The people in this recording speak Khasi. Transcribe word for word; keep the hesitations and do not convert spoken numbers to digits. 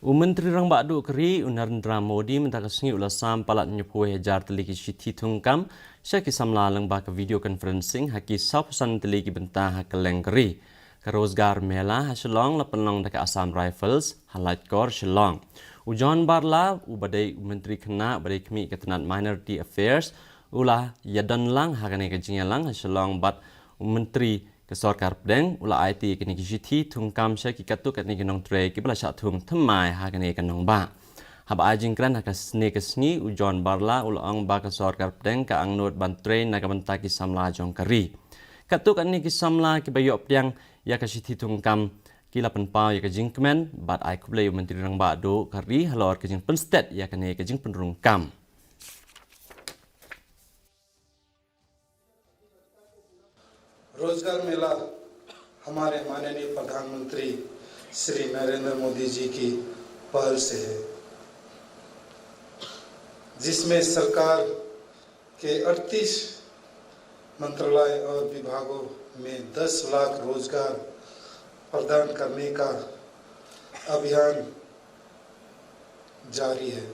U Myntri Rangbah Duh ka ri, u Narendra Modi, mynta ka sngi u la sam palat hynñiewphew hajar tylli ki shithi thungkam sha ki samla lyngba ka video conferencing ha ki sawphew san tylli ki bynta ha kylleng ka ri. Ka Rozgar Mela ha Shillong la pynlong da ka Assam Rifles ha Laitkor, Shillong. U John Barla, u ba dei u Myntri Khynnah ba dei khmih ka tnat Minority Affairs, u la ïadon lang ha kane ka jingïalang ha Shillong bad u Myntri ka Sorkar Pdeng u la aiti ïa kine ki shithi thungkam sha ki katto katne ki nongtrei kiba la shah thung thymmai ha kane ka nongbah. Haba ai jingkren ha kane ka sngi, u John Barla u la ong ba ka Sorkar Pdeng ka angnud ban trei na ka bynta ki samla jong ka ri. Katto katne ki samla kiba ïoh pdiang ïa ka shithi thungkam ki la pynpaw ïa ka jingkmen bad ai khublei u Myntri Rangbah Duh ka ri halor ka jingpynstet ïa kane ka jingpynrung kam. रोजगार मेला हमारे माननीय प्रधानमंत्री श्री नरेंद्र मोदी जी की पहल से है, जिसमें सरकार के अड़तीस मंत्रालय और विभागों में दस लाख रोजगार प्रदान करने का अभियान जारी है।